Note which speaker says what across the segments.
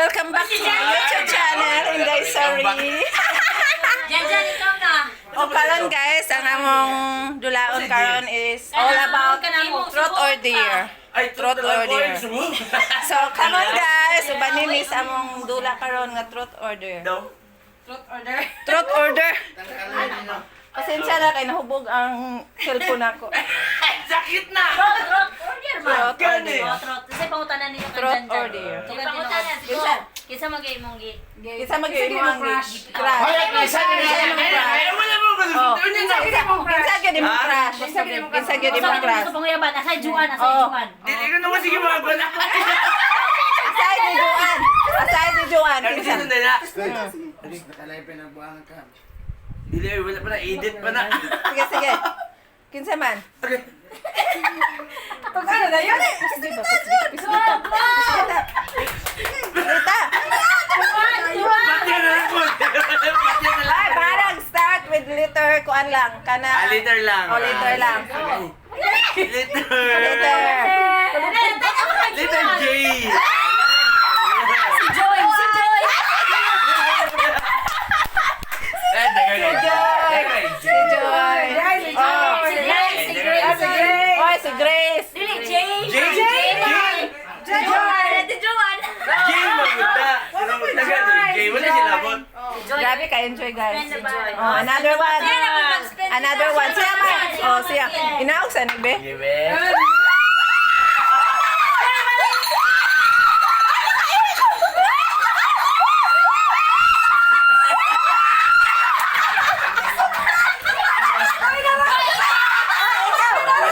Speaker 1: Welcome back to my YouTube channel, Inday Sorry.
Speaker 2: Jan, Jan, ikaw na.
Speaker 1: O karon guys, ang among dulaon karon is all about truth or dare.
Speaker 3: Ay,
Speaker 1: Truth or dare. So, come on guys, uban ni miss among dula karon nga truth or dare.
Speaker 3: Daw.
Speaker 1: Truth or dare. Pasensya na kay nahubog ang cellphone nako.
Speaker 3: Ay, sakit na!
Speaker 2: Trot, trot, order man.
Speaker 1: Truth or
Speaker 3: Gani.
Speaker 1: dare.
Speaker 2: Trot, trot. Kasi pangutanan ninyo kang
Speaker 1: Truth
Speaker 2: Jan, Jan.
Speaker 1: or dare.
Speaker 2: Pangutanan,
Speaker 1: Kinsa?
Speaker 2: siguro. Kinsa mag-imong gi.
Speaker 1: Kinsa mag-imo ang crush?
Speaker 3: Ay,
Speaker 1: Kinsa imong crush?
Speaker 3: Ay, wala mo ko.
Speaker 1: Oh.
Speaker 3: Ano na?
Speaker 1: Kinsa gyud imong
Speaker 3: Ha?
Speaker 1: crush? Kinsa gyud
Speaker 2: Usa
Speaker 1: imong
Speaker 2: man
Speaker 1: crush?
Speaker 2: gusto panguyaban, asay juan, asay
Speaker 1: Oh.
Speaker 2: juan.
Speaker 3: Dili ko naman sige mga gwala.
Speaker 1: Aside ni Joanne. Aside ni Joanne.
Speaker 3: Ano
Speaker 1: Kinsa?
Speaker 3: sino na?
Speaker 4: Nakalay pinagbuangan ka.
Speaker 3: Dili, ay, wala pa na. Edit pa na.
Speaker 1: Sige, sige. Kinsa man?
Speaker 3: Okay.
Speaker 1: Pag ano na yun? Sige ba? Sige ta. Sige ta.
Speaker 3: Pati na lang po. Pati na lang.
Speaker 1: Ay, parang start with letter kuan lang. Kana.
Speaker 3: Ah, letter lang.
Speaker 1: Oh, letter lang.
Speaker 3: Okay. Letter.
Speaker 1: Letter.
Speaker 3: Letter J.
Speaker 2: Si Joy, si Joy.
Speaker 3: Eh, teka lang.
Speaker 1: Si Joy.
Speaker 3: Teka,
Speaker 1: Si Joy. Oh.
Speaker 2: Si Grace, si Grace.
Speaker 1: Oy, si Grace.
Speaker 2: Dili, Jay.
Speaker 3: J. J.
Speaker 2: Joy. Ate Joan.
Speaker 3: J maguta. Taga J. Wala sila abot.
Speaker 1: Grabe ka enjoy guys.
Speaker 2: Si Joy.
Speaker 1: Oh, another one. Another one. Siya man. Oh, siya. Inaog sa ni be.
Speaker 3: Give.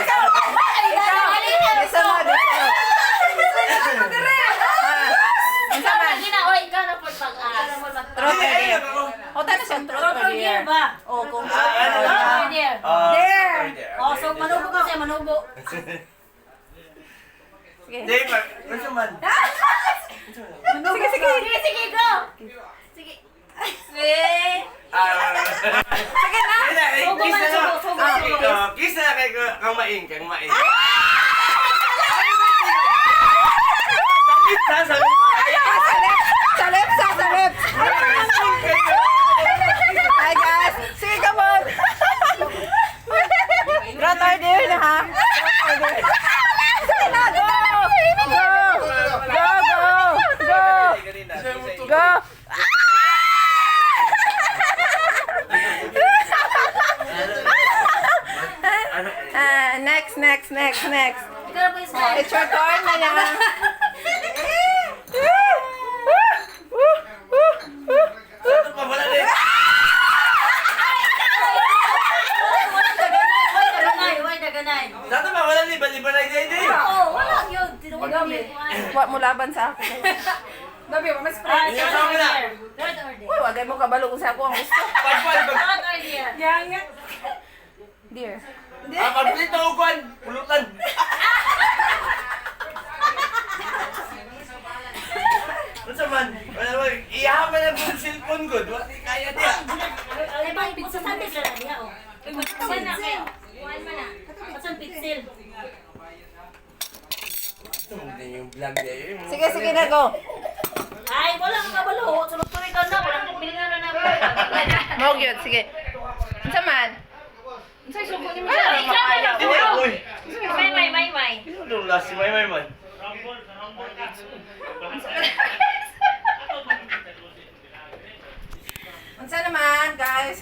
Speaker 1: Ikaw. Ikaw. Isa mo, dito. Ah, unsa man?
Speaker 2: Gina, oy, ikaw na po pag-as.
Speaker 1: Truth or dare. O, tana siya, truth or
Speaker 2: Truth or
Speaker 1: dare.
Speaker 2: dare ba?
Speaker 1: O, kung
Speaker 3: Ah, ano?
Speaker 2: Truth or dare.
Speaker 3: Dare.
Speaker 2: Oh, so manubo ka siya, manubo.
Speaker 1: Sige.
Speaker 3: Hindi, ano man?
Speaker 1: Sige, sige.
Speaker 2: Sige, sige, go. Sige. Sige.
Speaker 3: Ah,
Speaker 1: Sige na.
Speaker 3: Wala, eh,
Speaker 2: Sugo
Speaker 3: kiss
Speaker 2: man,
Speaker 3: na lang.
Speaker 2: sugo, sugo,
Speaker 3: Ah,
Speaker 2: sugo.
Speaker 3: oh, kiss na kay kang maing, kang maing. Salit ha, salit.
Speaker 1: Ah, sa lips. Sa lips, ah, sa lips. Hi, guys. Sige, come on. Truth or dare na, ha? Truth or dare. Sige na, go. Go. Go, go. Go. Go. Ah, next, next, next, next.
Speaker 2: Ikaw na po yung smile.
Speaker 1: It's your turn na yan.
Speaker 3: Sato pa, wala din.
Speaker 2: Oy, daganay, oy, daganay.
Speaker 3: Sato pa, wala din. Bali-balay din, din.
Speaker 2: Oo, wala yun. Tinuod yun.
Speaker 1: Wa mo laban sa ako.
Speaker 2: Ah,
Speaker 3: Ikaw sa akin na.
Speaker 2: Truth or dare?
Speaker 1: Uy, wagay mo kabalo kung sa ako ang gusto.
Speaker 3: Pagpal, pag...
Speaker 2: Truth or dare?
Speaker 1: Dear.
Speaker 3: Ah, pagplit na uguan. Pulutan. Ano sa man? Wala ba? Iyahan man ang cellphone ko. Wala di kaya niya.
Speaker 2: Ay, ba, sa Sunday ka na niya, oh. Kuwan na kayo. Kuwan man na. Pasan pitsil.
Speaker 3: Ito mo din yung vlog niya. eh.
Speaker 1: Sige, sige na, go.
Speaker 2: Ay, wala kang kabalo. Sunod-sunod ka na. Walang pilingan na na.
Speaker 1: Mog yun, sige. Unsa man?
Speaker 2: Ay, ikaw na lang.
Speaker 3: Hindi, uy.
Speaker 2: May, may, may, may.
Speaker 3: Sino itong last si Maymay man?
Speaker 1: Unsa naman, guys?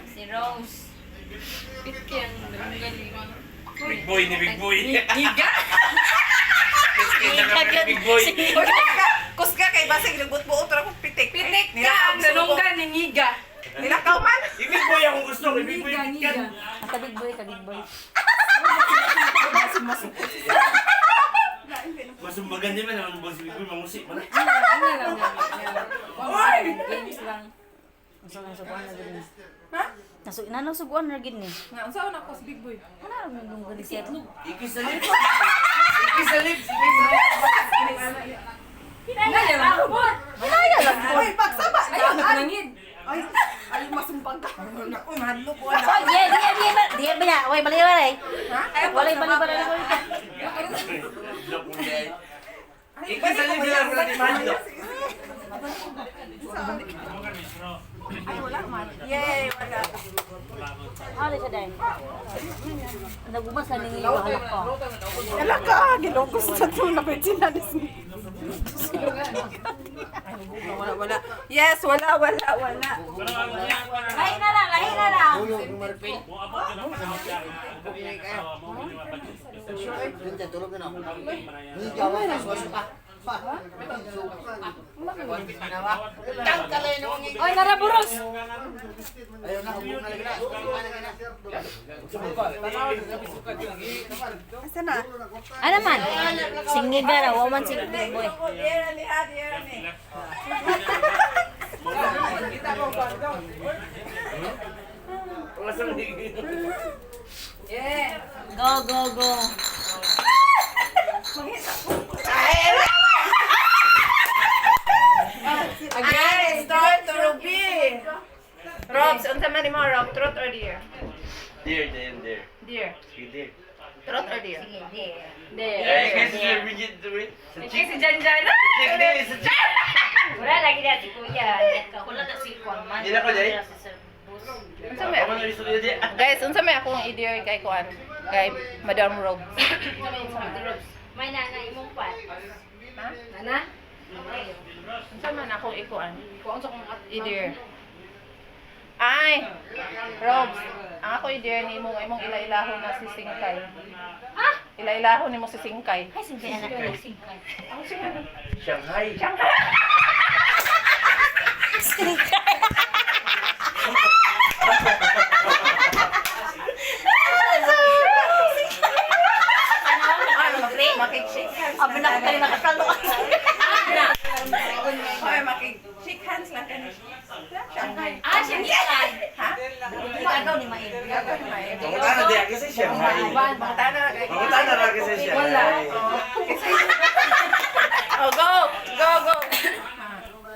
Speaker 2: Si Rose.
Speaker 3: Big boy ni Big Boy. Niga! Big Boy.
Speaker 1: Uy, kusga, kusga kay basig nagbutbuot ra kong pitik. Pitik ka ang
Speaker 5: Nalunggan ni Ngiga.
Speaker 1: Nilakaw man.
Speaker 3: Si Big Boy akong gusto. Kay Big Boy
Speaker 5: Ngiga,
Speaker 3: kan.
Speaker 5: ngiga.
Speaker 2: Kabig boy, kabig boy.
Speaker 3: Masumbagan din man naman boss si Big Boy mangusi man.
Speaker 5: Ano lang yan. Games lang.
Speaker 1: Ha?
Speaker 2: Nasu nanasuguan na gid ni.
Speaker 5: Nga, unsa na ko si Big Boy?
Speaker 2: Ano ra nung gani siya?
Speaker 3: Ikis sa lips. Ikis sa lips. Ikis sa lips.
Speaker 5: Hinaya lang.
Speaker 1: Hinaya lang. Uy, pagsaba.
Speaker 5: Ayaw na panangid.
Speaker 1: Ay, ay masumbag ka. Uy, mahadlok ko na.
Speaker 2: Oy, diya diya diya ba? Diya ba na? Oy, bali bali.
Speaker 1: Ha?
Speaker 2: Walay bali bali bali.
Speaker 3: Joke mo din. Ikis sa libre lang wala ni Mando.
Speaker 1: Yay, wala.
Speaker 2: Ano siya dahil? Nagubas na ninyo yung halak ko.
Speaker 1: Wala ka, gilogos na ito. Napertinalis. Wala, wala. Yes, wala, wala, wala.
Speaker 2: Lahi na lang, lahi na lang.
Speaker 4: Tulog na ako.
Speaker 2: Oy, naraburos!
Speaker 4: Ayaw na, hubog na lagi na.
Speaker 1: Asa na?
Speaker 2: Ano man? Singiga ra, waman si boy.
Speaker 1: Dear, ali, ah, dear, ali.
Speaker 3: Wala sa
Speaker 1: Yeah.
Speaker 2: Go, go, go.
Speaker 1: Again, start to Ruby. Robs, unsa man nimo, Rob? Truth or dare?
Speaker 3: Dear, dear, dear.
Speaker 1: Dare.
Speaker 3: Sige, dear.
Speaker 1: Truth or dare?
Speaker 2: Sige, there. There.
Speaker 3: Eh, kasi sir, we get to it. Sa
Speaker 1: Kay
Speaker 3: chick.
Speaker 1: si Janjan.
Speaker 3: Chick, dear, sa chick.
Speaker 2: Wala lagi na si Kuya. Wala na si Kuan man.
Speaker 3: Hindi na ko, Jay.
Speaker 2: Si Sir Bus.
Speaker 1: Unsa may
Speaker 3: Ako na rin sa diya.
Speaker 1: Guys, unsa may akong i-dare kay kuan? Kay Madam Robs.
Speaker 2: May nana imong pat.
Speaker 1: Ha?
Speaker 2: Nana?
Speaker 1: Unsa man akong ikuan? I-dare. Ay, Robs, ang ako i-dare nimo nga imong ila-ilahon na si Singkay.
Speaker 2: Ha?
Speaker 1: Ila-ilahon nimo si Singkay.
Speaker 2: Ay, singkay anak. Singkay.
Speaker 3: Shanghai.
Speaker 2: Singkay.
Speaker 1: Makik-shake hands.
Speaker 2: Abi na ko tayo nakatalo.
Speaker 1: Hoy, makik-shake hands lang kani. Shanghai.
Speaker 2: Ah, singkay.
Speaker 1: Ha?
Speaker 2: Ikaw ni Mael.
Speaker 3: Pangutan na diya kasi Shanghai.
Speaker 1: Pangutan na kay.
Speaker 3: Pangutan na ra kasi Shanghai.
Speaker 1: Oh, go! Go, go!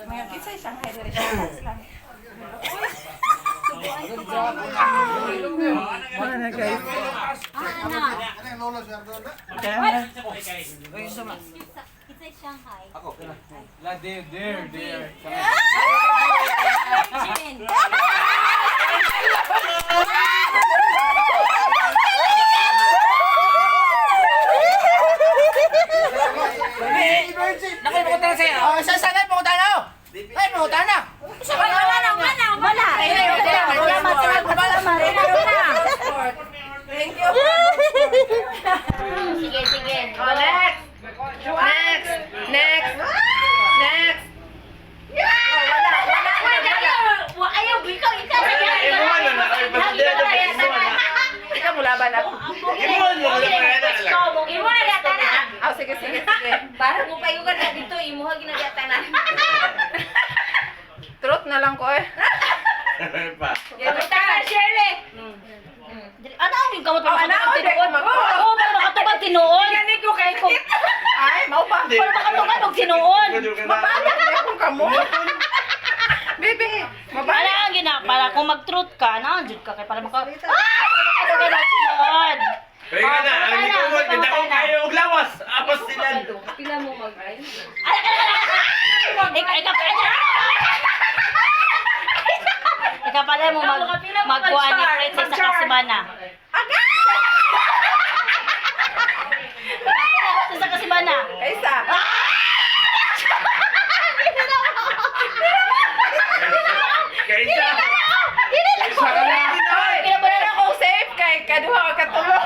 Speaker 1: Mga kisay Shanghai diri shake hands lang. Wala na, guys.
Speaker 2: Ah, ana.
Speaker 4: Ano yung lolo siya doon?
Speaker 2: It's Shanghai.
Speaker 6: La, there, there, there.
Speaker 2: Chin.
Speaker 5: Nakipunta na sa'yo. Oh, sa saan ay punta na? Ay, punta na.
Speaker 2: Wala na, wala na, wala. Wala, wala, wala, wala.
Speaker 1: Thank you.
Speaker 2: Sige, sige.
Speaker 1: Oh, next. Next. Next. Next. Oh, wala, wala, wala.
Speaker 2: Ayaw, ikaw, ikaw.
Speaker 3: Imuha na na. Ay, basta diya na. Imuha na.
Speaker 1: Ikaw mo laban ako.
Speaker 3: Imuha na. Wala pa nga na lang.
Speaker 2: Imuha na tanan.
Speaker 1: Oh, sige, sige, sige.
Speaker 2: Parang mo pa yung na dito, imuha ginagata na.
Speaker 1: Truth na lang ko eh.
Speaker 3: Pa.
Speaker 2: Tara, Shirley. Ano ang yung kamot
Speaker 1: Oh, ano ang
Speaker 2: tinuod?
Speaker 1: mag-
Speaker 2: Oo, para makatubag tinuod.
Speaker 1: Gani ko kay Ay, mao pa.
Speaker 2: Para makatubag og tinuod.
Speaker 1: Mabalik na akong kamot. Bebe,
Speaker 2: Para
Speaker 1: mabalik.
Speaker 2: ang gina, para kung mag-truth ka, na jud ka kay para maka Ah! Para makatubag og tinuod.
Speaker 3: Kaya nga na, ang ikuwag, kita ko kayo og lawas. Apas sila.
Speaker 2: Ala ka na. Ikaw ikaw pa. Ikaw pala mo mag magkuha ni Princess sa kasimana. Sa kasimana.
Speaker 1: Kaysa.
Speaker 3: Kaysa.
Speaker 1: Isa ka na. Pero kung safe kay kaduha ka katulo.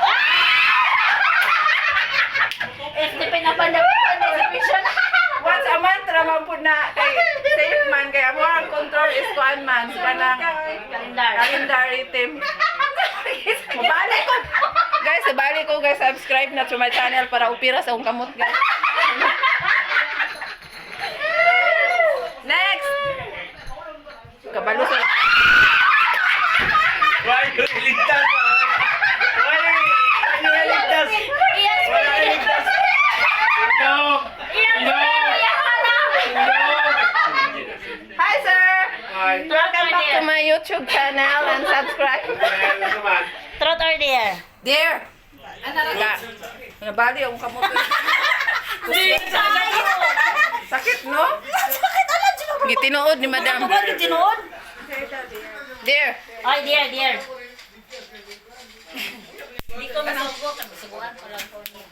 Speaker 2: Este pinapanda-panda.
Speaker 1: Once a month ra man pud na kay safe man kay amo ang control is kuan man kanang
Speaker 2: Calendar.
Speaker 1: calendar item. Mabalik ko. Guys, ibalik ko guys, subscribe na to my channel para upira sa akong kamot guys. Next. Kabalo sa
Speaker 3: Why you ligtas? Why you ligtas?
Speaker 2: Iyan,
Speaker 3: Why you ligtas? No.
Speaker 2: iyan, iyan,
Speaker 1: Hi sir.
Speaker 6: Hi.
Speaker 1: Welcome back to my YouTube channel and subscribe.
Speaker 2: Truth or dare?
Speaker 1: Dear. Wala. Nabali akong kamot.
Speaker 2: Ay!
Speaker 1: Gitinuod ni madam.
Speaker 2: Ano ba tinuod?
Speaker 1: Dear.
Speaker 2: Ay, dear, dear. Hindi ko masugo, kay suguan ko lang ko niya.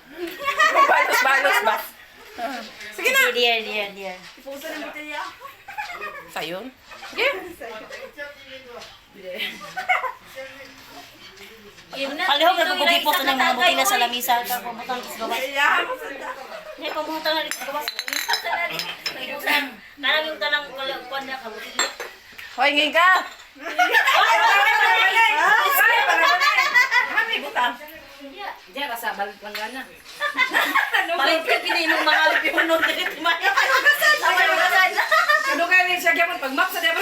Speaker 1: Balos-balos ba?
Speaker 2: Sige na. Dear, dear, dear.
Speaker 1: Sayon. Sige.
Speaker 2: Palihog na kung po ng mga butina sa lamisa ka pumutang sa gawas. Hindi pumutang na sa gawas. Kanang yung tanang kuan na kabuti.
Speaker 1: Hoy, ngin ka. Hami butang.
Speaker 5: Diyan ka sa balanggana.
Speaker 2: Palit ka pininong mga alpiunon dito man. Sabay ugasan.
Speaker 5: Ano kaya ni siya gyapon pag map sa diyan.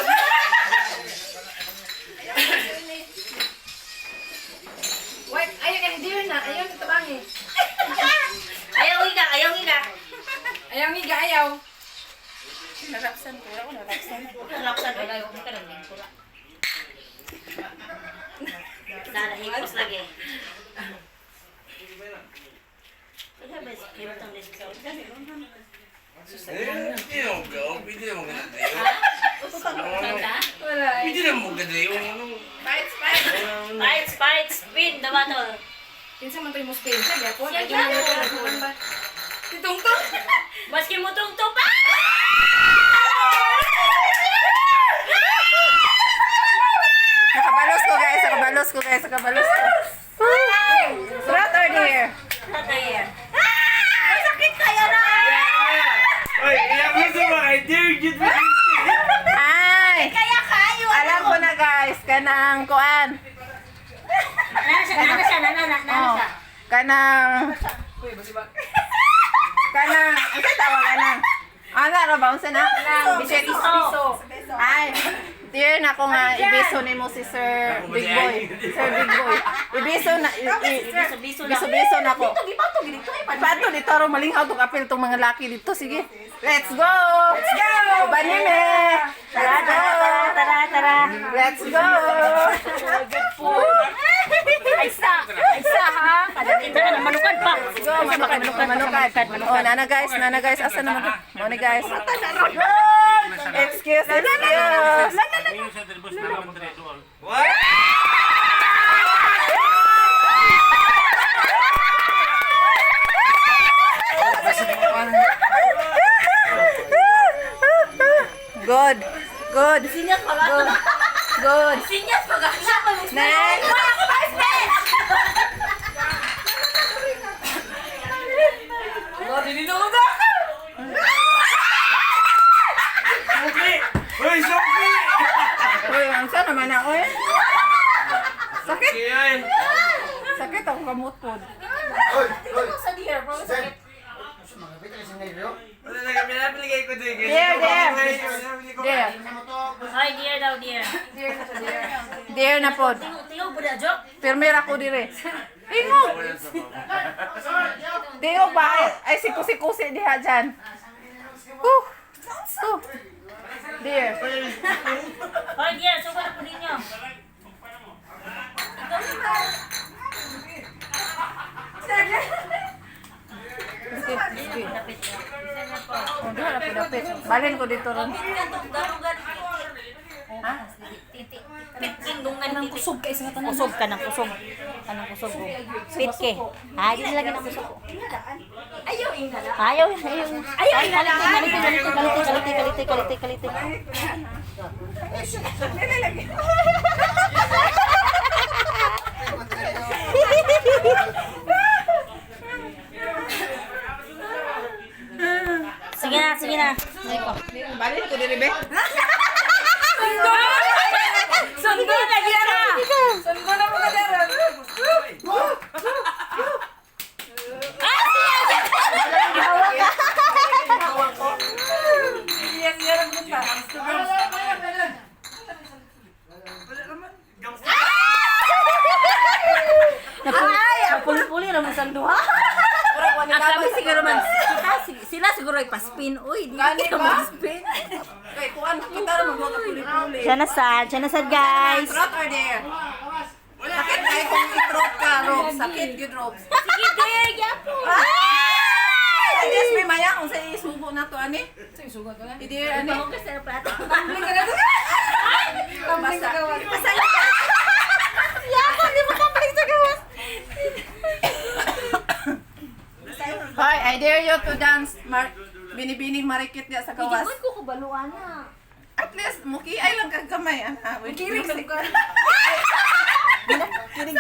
Speaker 5: Wait, ayun ang dear na, ayaw sa tabangi.
Speaker 2: Ayaw higa, ayaw higa.
Speaker 5: Ayaw ngiga, ayaw.
Speaker 1: Narapsan ko, wala ko narapsan.
Speaker 2: Lapsan ko ayaw ka nang lingkura. Sana higos lagi. Wala ba script ang discount?
Speaker 3: Eh, hindi na mo gaw. Pwede na mo ganda.
Speaker 5: Wala.
Speaker 3: Pwede na mo ganda yung ano.
Speaker 1: Fights, fights.
Speaker 2: Fights, fights, win, the battle.
Speaker 5: Kinsa man to yung spin siya gyapon.
Speaker 2: Siya
Speaker 5: Ay, gyapon.
Speaker 2: gyapon.
Speaker 5: Ba? Si Tungtong.
Speaker 2: Maski mo tong tupa!
Speaker 1: Nakabalos ko guys, nakabalos ko guys, nakabalos ko. Truth or dare?
Speaker 2: Tatay. Ah! Sakit kaya na!
Speaker 3: Oy, iyak mo sa mga dear gid mo.
Speaker 1: Ay!
Speaker 2: Kaya kayo!
Speaker 1: Alam ko na guys, kanang kuan.
Speaker 2: Nana siya, nana siya, nana, nana
Speaker 1: Oh,
Speaker 2: siya.
Speaker 1: kanang
Speaker 5: Uy, basi ba?
Speaker 1: kanang unsa tawag kanang? Ana ra ba unsa na? Bisit.
Speaker 2: Piso.
Speaker 1: Ay, dear na ko nga ibiso nimo si Sir Big Boy. Sir Big Boy. Ibiso na
Speaker 2: Biso, biso na.
Speaker 1: Biso-biso na ko.
Speaker 2: Dito, gibato, dito, ay,
Speaker 1: Pato dito ro malinghaw tong apil tong mga laki dito. Sige. Let's go. Let's go. Uban me.
Speaker 2: Tara,
Speaker 1: Let's go.
Speaker 2: tara, tara, tara.
Speaker 1: Let's go.
Speaker 2: Ay, sa, ay, sa, ha? Kita ka na, manukan pa.
Speaker 1: Let's go. Manukan, manukan, manukan. Oh, nana guys, nana guys, asa naman to? Mo ni guys. Excuse, excuse.
Speaker 3: What?
Speaker 1: Good. Good.
Speaker 2: Sinyas pa ba?
Speaker 1: Good. Good.
Speaker 2: Sinyas pa ba? Siya pa,
Speaker 1: Next.
Speaker 2: Wala ko pa, Spain!
Speaker 5: Wala dili na ko.
Speaker 3: Suki! Uy, suki!
Speaker 1: Uy, ang sana naman na, oy. Sakit.
Speaker 3: Suki, oy.
Speaker 1: Sakit ako kamot pod.
Speaker 4: Oy, oy.
Speaker 2: Sa dear, bro, sakit.
Speaker 4: Mga bita kasi negro.
Speaker 3: Wala na kami nabiligay ko din.
Speaker 1: There, there. There.
Speaker 2: Ay, dear daw, dear.
Speaker 5: Dear na siya, dear.
Speaker 1: There na pod.
Speaker 2: Tingog, tingog, buda, joke.
Speaker 1: Pirmera ko dire. Tingog. Tingog ba? Ay, sikusi-kusi diha dyan. Huh. Huh. Dear.
Speaker 2: Ay, dear, suka na po ninyo.
Speaker 1: Sige, sige.
Speaker 2: Lapit na.
Speaker 1: Oh, diha na pinapit. Balhin ko dito ron.
Speaker 2: Ha? Kanang kusog ka isang tanan. Kusog ka nang kusog. Kanang kusog ko. Pit ke. Ay, di lagi nang kusog. Ayaw ingala. Ayaw, ayaw. Ayaw ingala. Kalite, kalite, kalite, kalite, kalite, kalite, kalite. Sige na, sige na.
Speaker 1: Balhin ko diri be.
Speaker 5: Sundo na gyara. Sundo na po ka dara. Yes, yes, ang punta.
Speaker 2: Ay, puli-puli ra man sang duha.
Speaker 1: Ang
Speaker 2: Kami siguro man kita sila siguro ipa-spin. Uy, di
Speaker 1: Gani
Speaker 2: kita
Speaker 1: ba?
Speaker 2: mag-spin.
Speaker 1: Kay kuan kita ra mo mga puli-puli.
Speaker 2: Siya na sad, siya na sad guys.
Speaker 1: Trot or dare? Sakit ay kung i-trot ka, Robs. Sakit gyud, Robs.
Speaker 2: Sige, dear, gyapon.
Speaker 1: Ay! Suggest mi maya kung sa isugo na to ani.
Speaker 5: Sa isugo to na.
Speaker 1: I-dare ani.
Speaker 5: Tumbling ka na to. Tumbling sa gawas.
Speaker 2: Yako, di mo tumbling sa gawas.
Speaker 1: Hoy, I dare you to dance Mar Binibining Marikit diya sa gawas.
Speaker 2: Hindi ko kabaluan na.
Speaker 1: At least muki ay lang kag gamay ana. With music. Pinakirig.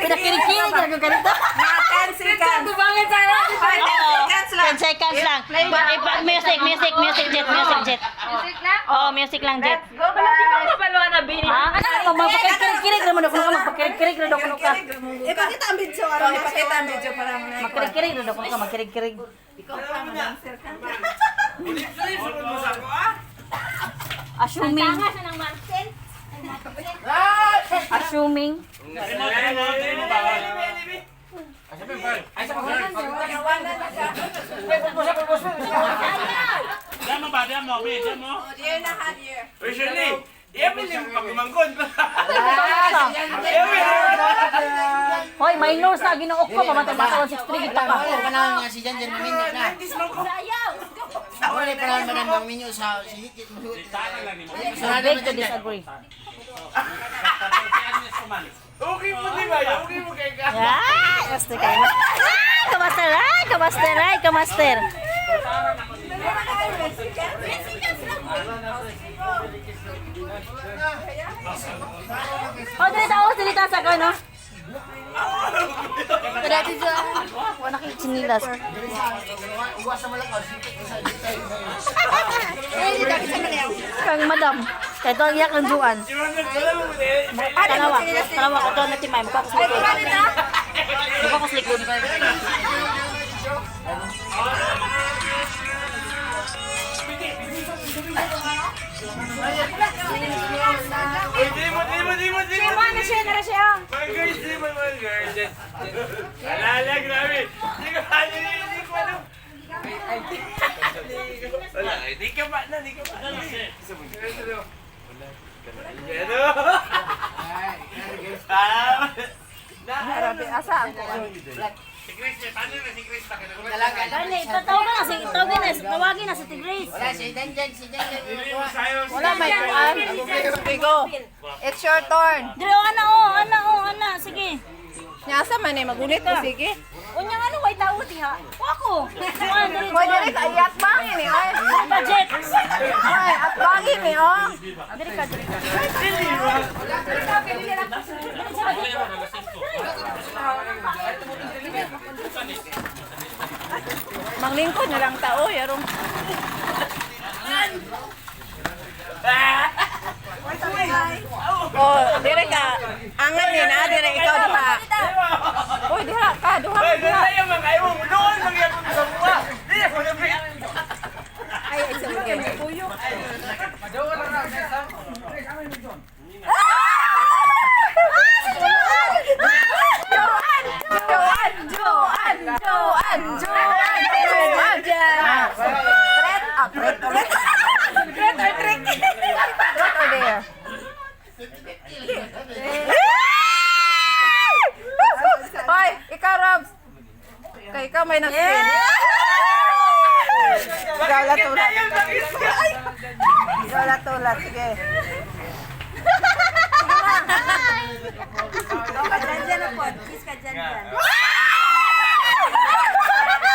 Speaker 2: Pinakirig-kirig na kung ganito.
Speaker 1: Mga 10 seconds.
Speaker 5: Tubangan sa ara.
Speaker 1: Hoy, 10 seconds lang.
Speaker 2: 10 seconds lang. Music, music, music, Jet, music, Jet.
Speaker 5: Music lang.
Speaker 2: Oh, music lang, Jet.
Speaker 1: Let's go, guys.
Speaker 5: Kabaluan na bini.
Speaker 2: Ha? Ano naman, magpakirig-kirig naman ako ka, magpakirig-kirig na daw kuno ka.
Speaker 1: Ipakita ang video. Oh, ipakita ang video para mo na.
Speaker 2: Magkirig-kirig na daw kuno ka, magkirig-kirig.
Speaker 1: Ikaw pa, dancer ka.
Speaker 2: Assuming. Assuming.
Speaker 1: Oh, dear na ha, dear.
Speaker 3: Uy, Shirley! Emily, pagkumangkon.
Speaker 2: Hoy, minors na ginoo ko, mamatay ba ka 163 kita ka.
Speaker 4: Wala panahon nga si Jan Jan maminyo na. Wala panahon man ang maminyo sa si Hikit mo.
Speaker 2: I beg to disagree.
Speaker 3: Okay mo, di ba? Okay mo kay ka.
Speaker 2: Ah, master kayo. Ah, kamaster, ah, kamaster, ay, kamaster. Oh, dili ta, oh, dili ta sa ko, no? Dati dyan. Wala kang chinilas.
Speaker 4: Uwas sa malakaw, sipit sa dito.
Speaker 2: Kang madam. Kaya ito ang iyak ng juan. Tanawa. Tanawa ko ito na timay. Mukha ko sa likod. Mukha ko sa likod.
Speaker 3: Uy, di mo, di mo, di mo, di mo.
Speaker 5: Ano siya, nara siya.
Speaker 3: Mga girls, di mo, mga girls. Alala, grabe. Di ko, hindi ko alam. Wala, di ka pa na, di ka pa na. Ano? Ah,
Speaker 1: Grabe, asa ang kuwan?
Speaker 3: Si Chris, eh, paano na si Chris?
Speaker 2: Dali, tatawagan na. Si, tawagin na. Tawagin na si Tigris.
Speaker 4: Wala si Jan Jan, si Jan Jan.
Speaker 1: Wala may kuwan. Okay, go. It's your turn.
Speaker 2: Dili, oh, ana, oh, ana, oh, ana. Sige.
Speaker 1: Nya asa man eh, magulit ko, sige.
Speaker 2: Unya nga ano, way tao diha. Wako. Juan, dili,
Speaker 1: Hoy,
Speaker 2: Juan.
Speaker 1: dili ka iyat bangin eh. Oy.
Speaker 2: Dili ka, Jet.
Speaker 1: Oy, at bangin eh, oh.
Speaker 2: Dili ka, dili ka.
Speaker 1: Manglingkod na lang tao, yarong. Oh, dire ka. Angan ni na, dire ikaw diha. Oy, diha ka, duha ka
Speaker 3: Uy,
Speaker 1: diha.
Speaker 3: doon yung mga ayaw mo. Doon lang yan sa buwa. Di ako na
Speaker 1: Ay, ay, sige. Joan! Joan! Joan! Joan! Joan! Joan! Threat! Ah, threat ulit. Threat or trick? Truth or dare? Hoy, ikaw, Robs. Kay ikaw may nag-spin. Ikaw la tulat. Ikaw la tulat. Sige.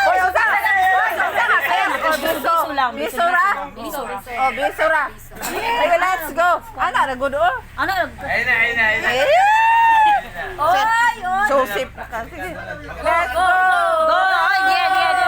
Speaker 1: Hoy, usa. Hoy, usa ka. Kaya, oh, biso.
Speaker 2: Biso lang, biso
Speaker 1: Biso ra. Oh, biso ra. Okay, let's go. Ana, ra good oh.
Speaker 2: Ano?
Speaker 3: Ayun na, ayun na, ayun na.
Speaker 1: Eh! Oy, oy. Joseph ka. Sige. Let's go.